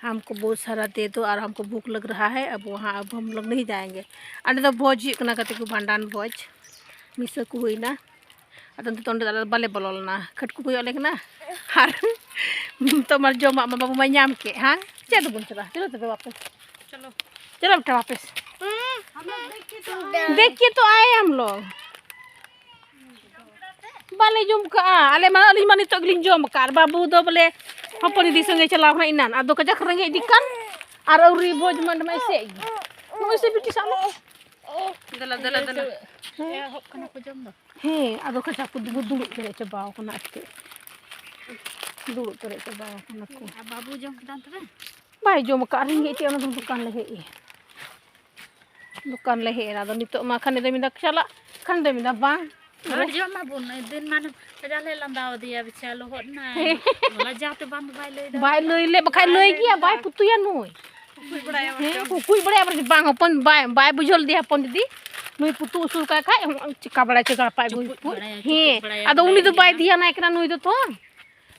ᱦᱟᱢᱠᱚ ᱵᱚᱦᱩᱛ ᱥᱟᱨᱟ ᱫᱮ ᱫᱚ, ᱟᱨ ᱦᱟᱢᱠᱚ ᱵᱷᱩᱠ ᱞᱟᱜ ᱨᱟᱦᱟ ᱦᱮ, ᱟᱵ ᱣᱟᱦᱟᱸ ᱟᱵ ᱦᱟᱢ ᱞᱚᱜ ᱱᱟᱦᱤ ᱡᱟᱭᱮᱝᱜᱮ᱾ ᱚᱸᱰᱮ ᱫᱚ ᱵᱷᱚᱡᱽ ᱦᱩᱭᱩᱜ ᱠᱟᱱᱟ ᱜᱟᱛᱮ ᱠᱚ, ᱵᱷᱟᱸᱰᱟᱱ ᱵᱷᱚᱡᱽ, ᱢᱤᱥᱟᱹ ᱠᱚ ᱦᱩᱭᱱᱟ᱾ ᱟᱫᱚ ᱱᱤᱛᱚᱜ ᱚᱸᱰᱮ ᱫᱚ ᱟᱞᱮ ᱫᱚ ᱵᱟᱞᱮ ᱵᱚᱞᱚ ᱞᱮᱱᱟ, ᱠᱷᱟᱹᱴ ᱠᱚ ᱠᱚᱭᱚᱜ ᱟᱞᱮ ᱠᱟᱱᱟ᱾ ᱟᱨ ᱱᱤᱛᱚᱜ ᱢᱟ ᱡᱚᱢᱟᱜ ᱢᱟ ᱵᱟᱹᱵᱩ ᱢᱟᱭ ᱧᱟᱢ ᱠᱮᱫ, ᱦᱟᱝ? ᱪᱮᱫ ᱫᱚᱵᱚᱱ ᱪᱟᱞᱟᱜᱼᱟ? ᱪᱚᱞᱚ ᱛᱚᱵᱮ ᱵᱟᱯᱮ᱾ ᱪᱚᱞᱚ᱾ ᱪᱚᱞᱚ ᱵᱮᱴᱟ ᱵᱟᱯᱮ᱾ ᱦᱩᱸ᱾ ᱫᱮᱠᱷ ᱠᱮ ᱛᱚ ᱟᱭᱮ ᱦᱟᱢ ᱞᱳᱜ᱾ ᱵᱟᱞᱮ ᱡᱚᱢ ᱠᱟᱜᱼᱟ᱾ ᱟᱞᱮ ᱢᱟ, ᱟᱹᱞᱤᱧ ᱢᱟ ᱱᱤᱛᱚᱜ ᱜᱮᱞᱤᱧ ᱡᱚᱢ ᱟᱠᱟᱫ᱾ ᱟᱨ ᱵᱟᱹᱵᱩ ᱫᱚ ᱵᱚᱞᱮ ᱦᱚᱯᱚᱱ ᱫᱤᱫᱤ ᱥᱚᱸᱜᱮ ᱪᱟᱞᱟᱣ ᱠᱟᱱᱟ ᱮᱱᱟᱱ᱾ ᱟᱫᱚ ᱠᱟᱡᱟᱠ ᱨᱮᱸᱜᱮᱡ ᱮᱫᱮ ᱠᱟᱱ᱾ ᱟᱨ ᱟᱹᱣᱨᱤ ᱵᱷᱚᱡᱽ ᱢᱟ ᱱᱚᱜᱼᱚᱭ ᱥᱮ᱾ ᱱᱚᱜᱼᱚᱭ ᱥᱮ ᱵᱤᱴᱤ ᱥᱟᱵ ᱢᱮ᱾ ᱫᱮᱞᱟ, ᱫᱮᱞᱟ, ᱫᱮᱞᱟ᱾ ᱮᱦᱚᱵ ᱠᱟᱱᱟ ᱠᱚ ᱡᱚᱢ ᱫᱚ᱾ ᱦᱮᱸ, ᱟᱫᱚ ᱠᱟᱡᱟᱠ ᱠᱚ ᱫᱩ-, ᱫᱩᱲᱩᱵ ᱯᱮᱨᱮᱡ ᱪᱟᱵᱟᱣ ᱠᱟᱱᱟ ᱟᱨ ᱪᱮᱫ᱾ ᱫᱩᱲᱩᱵ ᱯᱮᱨᱮᱡ ᱪᱟᱵᱟᱣ ᱠᱟᱱᱟ ᱠᱚ᱾ ᱟᱨ ᱵᱟᱹᱵᱩ ᱡᱚᱢ ᱠᱮᱫᱟᱢ ᱛᱚᱵᱮ? ᱵᱟᱭ ᱡᱚᱢ ᱟᱠᱟᱫ, ᱨᱮᱸᱜᱮᱡ ᱛᱮ ᱚᱱᱟ ᱫᱚ ᱫᱚᱠᱟᱱ ᱞᱮ ᱦᱮᱡ ᱮᱱ᱾ ᱫᱚᱠᱟᱱ ᱞᱮ ᱦᱮᱡ ᱮᱱᱟ᱾ ᱟᱫᱚ ᱱᱤᱛᱚᱜ ᱢᱟ ᱠᱷᱟᱱ ᱫᱚᱭ ᱢᱮᱱᱫᱟ ᱪᱟᱞᱟᱜ, ᱠᱷᱟᱱ ᱫᱚᱭ ᱢᱮᱱᱫᱟ ᱵᱟᱝ᱾ ᱟᱨ ᱡᱚᱢ ᱢᱟᱵᱚᱱ, ᱫᱤᱱ ᱢᱟᱱᱮ ᱠᱟᱡᱟᱠ ᱞᱮ ᱞᱟᱸᱫᱟ ᱟᱫᱮᱭᱟ, ᱵᱮᱪᱟᱨᱟ ᱞᱚᱦᱚᱫ ᱱᱟᱭ᱾ ᱦᱮᱸ᱾ ᱞᱟᱡᱟᱣ ᱛᱮ ᱵᱟᱝ ᱫᱚ ᱵᱟᱭ ᱞᱟᱹᱭ ᱫᱟ᱾ ᱵᱟᱭ ᱞᱟᱹᱭ ᱞᱮ, ᱵᱟᱠᱷᱟᱡ ᱵᱟᱭ ᱞᱟᱹᱭ ᱞᱟᱹᱭ ᱜᱮᱭᱟ, ᱞᱮᱫᱟ᱾ ᱵᱟᱭ ᱯᱩᱛᱩᱭᱟ ᱱᱩᱭ᱾ ᱠᱩᱠᱩᱭ ᱵᱟᱲᱟᱭᱟ ᱦᱮᱸ, ᱵᱚᱨᱪᱚᱝ᱾ ᱠᱩᱠᱩᱭ ᱵᱟᱲᱟᱭᱟ ᱵᱚᱨᱪᱚᱝ᱾ ᱵᱟᱝ, ᱦᱚᱯᱚᱱ ᱵᱟᱭ, ᱵᱟᱭ ᱵᱩᱡᱷᱟᱹᱣ ᱞᱮᱫᱮᱭᱟ ᱦᱚᱯᱚᱱ ᱫᱤᱫᱤ᱾ ᱱᱩᱭ ᱯᱩᱛᱩ ᱩᱥᱩᱞ ᱠᱟᱭ ᱠᱷᱟᱡ ᱪᱤᱠᱟ ᱵᱟᱲᱟᱭ ᱪᱚ ᱜᱟᱲᱯᱟᱭ ᱜᱩᱭ ᱪᱩᱯᱩᱫ ᱠᱩ᱾ ᱵᱟᱲᱟᱭᱟ, ᱦᱮᱸ, ᱪᱩᱯᱩᱫ ᱵᱟᱲᱟᱭᱟ, ᱟᱫᱚ ᱩᱱᱤ ᱫᱚ ᱵᱟᱭ ᱵᱟᱲᱟᱭᱟ᱾ ᱫᱷᱮᱭᱟᱱᱟᱭ ᱠᱟᱱᱟ ᱱᱩᱭ ᱫᱚ ᱛᱚ᱾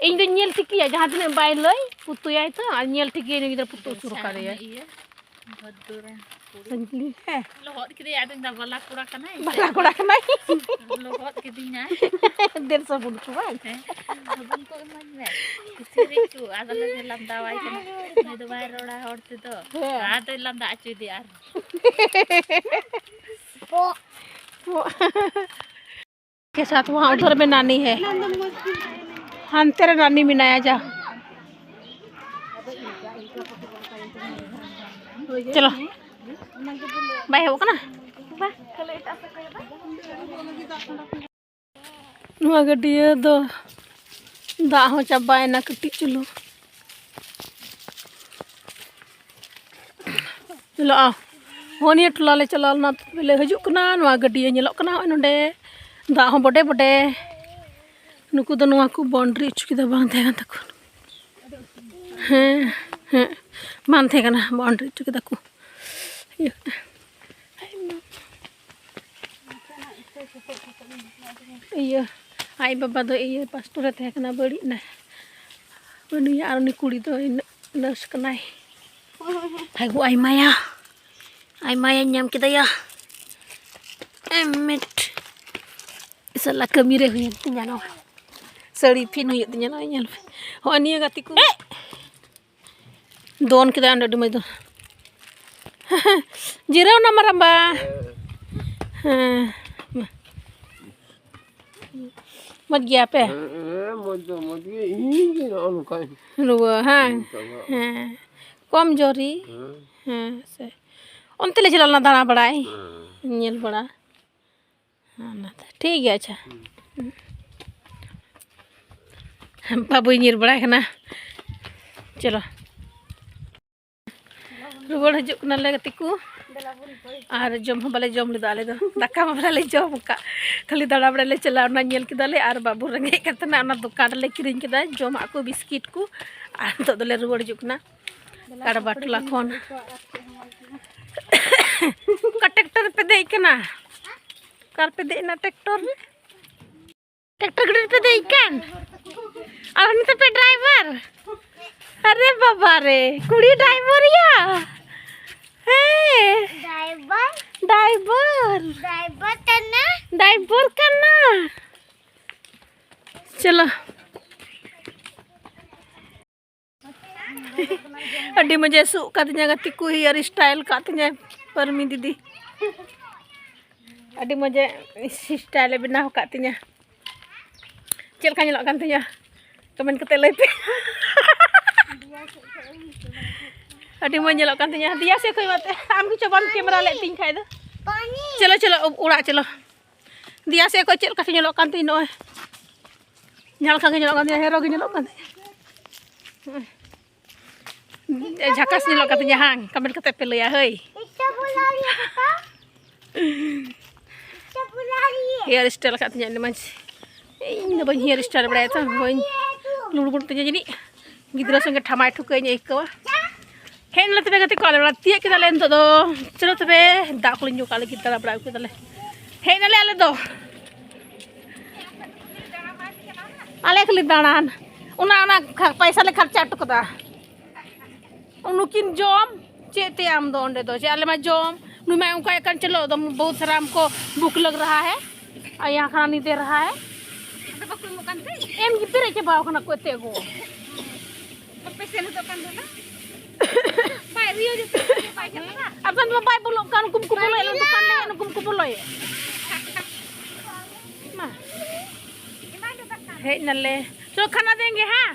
ᱤᱧ ᱫᱚᱧ ᱧᱮᱞ ᱴᱷᱤᱠᱮᱭᱟ, ᱡᱟᱦᱟᱸ ᱛᱤᱱᱟᱹᱜ ᱵᱟᱭ ᱞᱟᱹᱭ, ᱯᱩᱛᱩᱭᱟᱭ ᱛᱚ, ᱟᱨ ᱧᱮᱞ ᱴᱷᱤᱠᱮᱭᱟ ᱱᱩᱭ ᱜᱤᱫᱽᱨᱟᱹ ᱯᱩᱛᱩ ᱩᱥᱩᱞ ᱵᱮᱥᱟ ᱠᱟᱫᱮᱭᱟ᱾ ᱤᱭᱟᱹ᱾ ᱵᱷᱟᱫᱩᱨ ᱨᱮᱱ ᱠᱩᱲᱤ᱾ ᱦᱮᱸ᱾ ᱞᱚᱦᱚᱫ ᱠᱮᱫᱮᱭᱟ, ᱟᱫᱚᱧ ᱫᱟ ᱵᱟᱞᱟ ᱠᱚᱲᱟ ᱠᱟᱱᱟᱭ᱾ ᱵᱟᱞᱟ ᱠᱚᱲᱟ ᱠᱟᱱᱟᱭ᱾ ᱞᱚᱦᱚᱫ ᱠᱮᱫᱤᱧᱟᱭ᱾ ᱫᱮᱱ ᱥᱟᱵᱚᱱ ᱠᱚ ᱵᱟᱝ? ᱦᱮᱸ, ᱥᱟᱵᱚᱱ ᱠᱚ ᱤᱢᱟᱹᱧ ᱢᱮ᱾ ᱠᱤᱪᱨᱤᱡ ᱠᱚ, ᱟᱫᱚ ᱞᱮ ᱞᱟᱸᱫᱟᱣᱟᱭ ᱠᱟᱱᱟ᱾ ᱩᱱᱤ ᱫᱚ ᱵᱟᱭ ᱨᱚᱲᱟ ᱦᱚᱲ ᱛᱮᱫᱚ᱾ ᱦᱮᱸ᱾ ᱟᱫᱚᱭ ᱞᱟᱸᱫᱟ ᱦᱚᱪᱚᱭᱮᱫᱮᱭᱟ ᱟᱨ᱾ के साथ वहाँ उधर में नानी है। ᱦᱟᱱᱛᱮ ᱨᱮ ᱱᱟᱱᱤ ᱢᱮᱱᱟᱭᱟ ᱡᱟ᱾ ᱪᱚᱞᱚ᱾ ᱵᱟᱭ ᱦᱮᱡ ᱠᱟᱱᱟ? ᱱᱚᱣᱟ ᱜᱟᱹᱰᱭᱟᱹ ᱫᱚ ᱫᱟᱜ ᱦᱚᱸ ᱪᱟᱵᱟᱭᱮᱱᱟ ᱠᱟᱹᱴᱤᱡ ᱪᱩᱞᱩᱝ᱾ ᱧᱮᱞᱚᱜᱼᱟ᱾ ᱦᱚᱸ, ᱱᱤᱭᱟᱹ ᱴᱚᱞᱟ ᱞᱮ ᱪᱟᱞᱟᱣ ᱞᱮᱱᱟ, ᱛᱚᱵᱮ ᱞᱮ ᱦᱤᱡᱩᱜ ᱠᱟᱱᱟ᱾ ᱱᱚᱣᱟ ᱜᱟᱹᱰᱭᱟᱹ ᱧᱮᱞᱚᱜ ᱠᱟᱱᱟ ᱱᱚᱜᱼᱚᱭ ᱱᱚᱸᱰᱮ᱾ ᱫᱟᱜ ᱦᱚᱸ ᱵᱚᱰᱮ ᱵᱚᱰᱮ᱾ ᱱᱩᱠᱩ ᱫᱚ ᱱᱚᱣᱟ ᱠᱚ boundary ᱦᱚᱪᱚ ᱠᱮᱫᱟ, ᱵᱟᱝ ᱛᱟᱦᱮᱸ ᱠᱟᱱ ᱛᱟᱠᱚ᱾ ᱦᱮᱸ, ᱦᱮᱸ, ᱵᱟᱝ ᱛᱟᱦᱮᱸ ᱠᱟᱱᱟ, boundary ᱦᱚᱪᱚ ᱠᱮᱫᱟ ᱠᱚ᱾ ᱤᱭᱟᱹ, ᱤᱭᱟᱹ, ᱟᱡ ᱵᱟᱵᱟ ᱫᱚ ᱤᱭᱟᱹ pastor ᱮ ᱛᱟᱦᱮᱸ ᱠᱟᱱᱟ, ᱵᱟᱹᱲᱤᱡ ᱮᱱᱟᱭ᱾ ᱩᱱᱤ ᱟᱨ ᱩᱱᱤ ᱠᱩᱲᱤ ᱫᱚ nurse ᱠᱟᱱᱟᱭ᱾ ᱦᱟᱭ ᱜᱳ, ᱟᱭᱢᱟᱭᱟ, ᱟᱭᱢᱟᱭᱟᱧ ᱧᱟᱢ ᱠᱮᱫᱟᱭᱟ᱾ ᱮᱢᱮᱴ᱾ ᱥᱟᱞᱟ ᱠᱟᱹᱢᱤ ᱨᱮ ᱦᱩᱭᱮᱱ ᱛᱤᱧᱟ ᱱᱚᱣᱟ᱾ ᱥᱟᱹᱲᱤ ᱯᱷᱤᱱ ᱦᱩᱭᱩᱜ ᱛᱤᱧᱟ ᱱᱚᱜᱼᱚᱭ, ᱧᱮᱞ ᱯᱮ᱾ ᱦᱚᱸᱜᱼᱚᱭ ᱱᱤᱭᱟᱹ ᱜᱟᱛᱮ ᱠᱚ᱾ ᱫᱚᱱ ᱠᱮᱫᱟᱭ ᱚᱸᱰᱮ ᱟᱹᱰᱤ ᱢᱚᱡᱽ ᱫᱚ᱾ ᱡᱤᱨᱟᱹᱣ ᱱᱟ ᱢᱟᱨᱟᱝᱵᱟ᱾ ᱦᱮᱸ, ᱢᱟ᱾ ᱢᱚᱡᱽ ᱜᱮᱭᱟ ᱯᱮ? ᱦᱮᱸ, ᱢᱚᱡᱽ ᱫᱚ ᱢᱚᱡᱽ ᱜᱮ, ᱤᱧ ᱜᱮ ᱱᱚᱜᱼᱚ ᱱᱚᱝᱠᱟᱧ ᱨᱩᱣᱟᱹ, ᱦᱮᱸ? ᱱᱚᱝᱠᱟ ᱫᱚ᱾ ᱦᱮᱸ, ᱠᱚᱢ ᱡᱳᱨᱤ᱾ ᱦᱮᱸ᱾ ᱦᱮᱸ, ᱥᱮ᱾ ᱚᱱᱛᱮ ᱞᱮ ᱪᱟᱞᱟᱣ ᱞᱮᱱᱟ ᱫᱟᱬᱟ ᱵᱟᱲᱟᱭ, ᱦᱮᱸ᱾ ᱧᱮᱞ ᱵᱟᱲᱟ᱾ ᱚᱱᱟᱛᱮ ᱴᱷᱤᱠ ᱜᱮᱭᱟ, ᱟᱪᱪᱷᱟ᱾ ᱦᱩᱸ᱾ ᱵᱟᱹᱵᱩᱭ ᱧᱤᱨ ᱵᱟᱲᱟᱭ ᱠᱟᱱᱟ᱾ ᱪᱚᱞᱚ᱾ ᱨᱩᱣᱟᱹᱲ ᱦᱤᱡᱩᱜ ᱠᱟᱱᱟᱞᱮ ᱜᱟᱛᱮ ᱠᱚ᱾ ᱟᱨ ᱡᱚᱢ ᱦᱚᱸ ᱵᱟᱞᱮ ᱡᱚᱢ ᱞᱮᱫᱟ ᱟᱞᱮ ᱫᱚ᱾ ᱫᱟᱠᱟ ᱢᱟ ᱵᱟᱞᱮ ᱡᱚᱢ ᱟᱠᱟᱫ᱾ ᱠᱷᱟᱹᱞᱤ ᱫᱟᱬᱟ ᱵᱟᱲᱟᱭ ᱞᱮ ᱪᱟᱞᱟᱣ, ᱚᱱᱟ ᱧᱮᱞ ᱠᱮᱫᱟᱞᱮ᱾ ᱟᱨ ᱵᱟᱹᱵᱩ ᱨᱮᱸᱜᱮᱡ ᱠᱟᱱ ᱛᱟᱦᱮᱱᱟ, ᱚᱱᱟ ᱫᱚᱠᱟᱱ ᱨᱮᱞᱮ ᱠᱤᱨᱤᱧ ᱠᱮᱫᱟ ᱡᱚᱢᱟᱜ ᱠᱚ, ᱵᱤᱥᱠᱤᱴ ᱠᱚ᱾ ᱟᱨ ᱱᱤᱛᱚᱜ ᱫᱚᱞᱮ ᱨᱩᱣᱟᱹᱲ ᱦᱤᱡᱩᱜ ᱠᱟᱱᱟ᱾ ᱠᱟᱲᱵᱟ ᱴᱚᱞᱟ ᱠᱷᱚᱱ᱾ ᱚᱠᱟ tractor ᱨᱮᱯᱮ ᱫᱮᱡ ᱠᱟᱱᱟ? ᱚᱠᱟ ᱨᱮᱯᱮ ᱫᱮᱡ ᱮᱱᱟ tractor ᱨᱮ? Tractor ᱜᱟᱹᱰᱤ ᱨᱮᱯᱮ ᱫᱮᱡ ᱠᱟᱱ? ᱟᱨ ᱩᱱᱤ ᱛᱟᱯᱮ driver? ᱟᱨᱮ ᱵᱟᱵᱟ ᱨᱮ, ᱠᱩᱲᱤ driver ᱭᱟ᱾ ᱰᱟᱭᱵᱚᱨ, ᱰᱟᱭᱵᱚᱨ, ᱰᱟᱭᱵᱚᱨ ᱠᱟᱱᱟ, ᱰᱟᱭᱵᱚᱨ ᱠᱟᱱᱟ᱾ ᱪᱚᱞᱚ᱾ ᱟᱹᱰᱤ ᱢᱚᱡᱮ ᱥᱩᱜ ᱠᱟᱫᱤᱧᱟ ᱜᱟᱛᱮ ᱠᱚ, ᱦᱮᱭᱟᱨ ᱥᱴᱟᱭᱤᱞ ᱠᱟᱫ ᱛᱤᱧᱟᱹ ᱯᱟᱨᱢᱤ ᱫᱤᱫᱤ᱾ ᱟᱹᱰᱤ ᱢᱚᱡᱮ ᱥᱴᱟᱭᱤᱞᱮ ᱵᱮᱱᱟᱣ ᱠᱟᱫ ᱛᱤᱧᱟᱹ᱾ ᱪᱮᱫ ᱞᱮᱠᱟ ᱧᱮᱞᱚᱜ ᱠᱟᱱ ᱛᱤᱧᱟᱹ? ᱠᱚᱢᱮᱱᱴ ᱠᱟᱛᱮ ᱞᱟᱹᱭ ᱯᱮ᱾ ᱟᱹᱰᱤ ᱢᱚᱡᱽ ᱧᱮᱞᱚᱜ ᱠᱟᱱ ᱛᱤᱧᱟᱹ᱾ ᱫᱤᱭᱟ ᱥᱮ ᱠᱷᱚᱡ ᱢᱟᱛᱮ ᱟᱢ ᱜᱮ ᱪᱚ ᱵᱟᱢ ᱠᱮᱢᱮᱨᱟ ᱞᱮᱫ ᱛᱤᱧ ᱠᱷᱟᱡ ᱫᱚ᱾ ᱪᱚᱞᱚ, ᱪᱚᱞᱚ, ᱚᱲᱟᱜ ᱪᱚᱞᱚ᱾ ᱫᱤᱭᱟ ᱥᱮ ᱠᱷᱚᱡ ᱪᱮᱫ ᱞᱮᱠᱟ ᱪᱚ ᱧᱮᱞᱚᱜ ᱠᱟᱱ ᱛᱤᱧ ᱱᱚᱜᱼᱚᱭ᱾ ᱡᱟᱦᱟᱸ ᱞᱮᱠᱟ ᱜᱮ ᱧᱮᱞᱚᱜ ᱠᱟᱱ ᱛᱤᱧᱟᱹ, ᱦᱮᱨᱳ ᱜᱮ ᱧᱮᱞᱚᱜ ᱠᱟᱱ ᱛᱤᱧᱟᱹ᱾ ᱡᱷᱟᱠᱟᱥ ᱧᱮᱞᱚᱜ ᱠᱟᱱ ᱛᱤᱧᱟᱹ ᱦᱟᱝ, ᱠᱚᱢᱮᱱᱴ ᱠᱟᱛᱮ ᱯᱮ ᱞᱟᱹᱭᱟ ᱦᱳᱭ᱾ ᱦᱮᱭᱟᱨ ᱥᱴᱟᱭᱤᱞ ᱟᱠᱟᱫ ᱛᱤᱧᱟᱹ ᱟᱹᱰᱤ ᱢᱚᱡᱽ᱾ ᱤᱧ ᱫᱚ ᱵᱟᱹᱧ ᱦᱮᱭᱟᱨ ᱥᱴᱟᱭᱤᱞ ᱵᱟᱲᱟᱭᱟ ᱛᱚ, ᱵᱟᱹᱧ ᱞᱩᱲᱵᱩᱲ ᱛᱤᱧᱟᱹ ᱡᱟᱹᱱᱤᱡ᱾ ᱜᱤᱫᱽᱨᱟᱹ ᱥᱚᱸᱜᱮ ᱴᱷᱟᱢᱟᱭ ᱴᱷᱩᱠᱟᱹᱧ ᱟᱹᱭᱠᱟᱹᱣᱟ᱾ ᱦᱮᱡ ᱱᱟᱞᱮ ᱛᱚᱵᱮ ᱜᱟᱛᱮ ᱠᱚ, ᱟᱞᱮ ᱚᱲᱟᱜ ᱛᱤᱭᱟᱹᱜ ᱠᱮᱫᱟᱞᱮ ᱱᱤᱛᱚᱜ ᱫᱚ᱾ ᱪᱚᱞᱚ ᱛᱚᱵᱮ, ᱫᱟᱜ ᱠᱚᱞᱮ ᱧᱩ ᱠᱟᱜ ᱞᱟᱹᱜᱤᱫ, ᱫᱟᱬᱟ ᱵᱟᱲᱟ ᱟᱹᱜᱩ ᱠᱮᱫᱟᱞᱮ᱾ ᱦᱮᱡ ᱱᱟᱞᱮ ᱟᱞᱮ ᱫᱚ᱾ ᱟᱞᱮ ᱠᱷᱟᱹᱞᱤ ᱫᱟᱬᱟᱱ᱾ ᱚᱱᱟ, ᱚᱱᱟ ᱠᱷᱟ-, ᱯᱟᱭᱥᱟ ᱞᱮ ᱠᱷᱟᱨᱪᱟ ᱦᱚᱴᱚ ᱠᱟᱫᱟ᱾ ᱱᱩᱠᱤᱱ ᱡᱚᱢ, ᱪᱮᱫ ᱛᱮ ᱟᱢ ᱫᱚ ᱚᱸᱰᱮ ᱫᱚ? ᱪᱮᱫ ᱟᱞᱮ ᱢᱟ ᱡᱚᱢ, ᱱᱩᱭ ᱢᱟ ᱚᱱᱠᱟ ᱮᱠᱟᱱ ᱪᱚᱞᱚ, ᱫᱚ ᱵᱚᱦᱩᱛ ᱥᱟᱨᱟ ᱦᱟᱢᱠᱚ ᱵᱷᱩᱠ ᱞᱟᱜ ᱨᱟᱦᱟ ᱦᱮ, ᱟᱨ ᱭᱟᱦᱟᱸ ᱠᱷᱟᱱᱟ ᱱᱤᱫᱮ ᱨᱟᱦᱟ ᱦᱮ᱾ ᱟᱫᱚ ᱵᱟᱠᱚ ᱮᱢᱚᱜ ᱠᱟᱱ ᱛᱮ? ᱮᱢ ᱜᱮ ᱯᱮᱨᱮᱡ ᱪᱟᱵᱟᱣ ᱠᱟᱱᱟ ᱠᱚ ᱮᱛᱮ ᱜᱚ᱾ ᱵᱟᱯᱮ ᱥᱮᱱ ᱦᱚᱫᱚᱜ ᱠᱟᱱ ᱛᱟᱦᱮᱱᱟ? ᱵᱟᱭ ᱨᱤᱭᱟᱹᱣ ᱡᱚᱛᱚ ᱵᱟᱭ ᱪᱟᱞᱟᱜᱼᱟ᱾ ᱟᱨ ᱫᱚ ᱵᱟᱭ ᱵᱚᱞᱚᱜ ᱠᱟᱱ, ᱩᱱᱠᱩᱢ ᱠᱚ ᱵᱚᱞᱚᱭᱮᱫ ᱞᱮ ᱫᱚᱠᱟᱱ ᱞᱮ, ᱩᱱᱠᱩᱢ ᱠᱚ ᱵᱚᱞᱚᱭᱮᱫ᱾ ᱢᱟ᱾ ᱦᱮᱡ ᱱᱟᱞᱮ᱾ ᱪᱚ ᱠᱷᱟᱱᱟ ᱫᱮᱝᱜᱮ, ᱦᱮᱸ?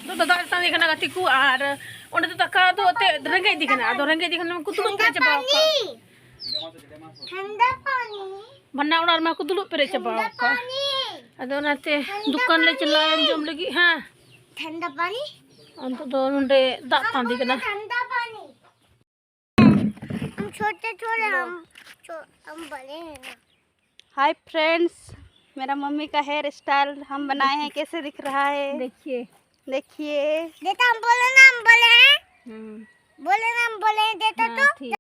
ᱫᱚ ᱫᱟᱫᱟ ᱥᱟᱶ ᱠᱟᱱᱟ ᱜᱟᱛᱮ ᱠᱚ, ᱟᱨ ᱚᱸᱰᱮ ᱫᱚ ᱫᱟᱠᱟ ᱫᱚ ᱮᱱᱛᱮᱫ ᱨᱮᱸᱜᱮᱡ ᱫᱤ ᱠᱟᱱᱟ, ᱟᱫᱚ ᱨᱮᱸᱜᱮᱡ ᱫᱤ ᱠᱷᱟᱱ ᱩᱱᱠᱩ ᱫᱩᱲᱩᱵ ᱯᱮᱨᱮᱡ ᱪᱟᱵᱟᱣ ᱠᱚᱜᱼᱟ᱾ ᱴᱷᱟᱱᱰᱟ ᱯᱟᱱᱤ᱾ ᱵᱷᱟᱱᱰᱟ ᱚᱲᱟᱜ ᱨᱮᱢᱟ ᱠᱚ ᱫᱩᱲᱩᱵ ᱯᱮᱨᱮᱡ ᱪᱟᱵᱟᱣ ᱠᱚᱜᱼᱟ᱾ ᱟᱫᱚ ᱚᱱᱟᱛᱮ ᱫᱚᱠᱟᱱ ᱞᱮ ᱪᱟᱞᱟᱜᱼᱟ ᱡᱚᱢ ᱞᱟᱹᱜᱤᱫ, ᱦᱮᱸ᱾ ᱴᱷᱟᱱᱰᱟ ᱯᱟᱱᱤ᱾ ᱟᱫᱚ ᱫᱚ ᱱᱚᱰᱮ ᱫᱟᱜ ᱴᱟᱺᱰᱤ ᱠᱟᱱᱟ᱾ ᱴᱷᱟᱱᱰᱟ ᱯᱟᱱᱤ। हम छोटे छोटे, हम छो-, हम बड़े हैं ना। हाय फ्रेंड्स, मेरा मम्मी का हेयर स्टाइल हम बनाए हैं, कैसे दिख रहा है? देखिए। देखिए। देखा, हम बोले ना, हम बोले हैं। हम्म। बोले ना, हम बोले हैं, देखो हाँ, तो। ठीक।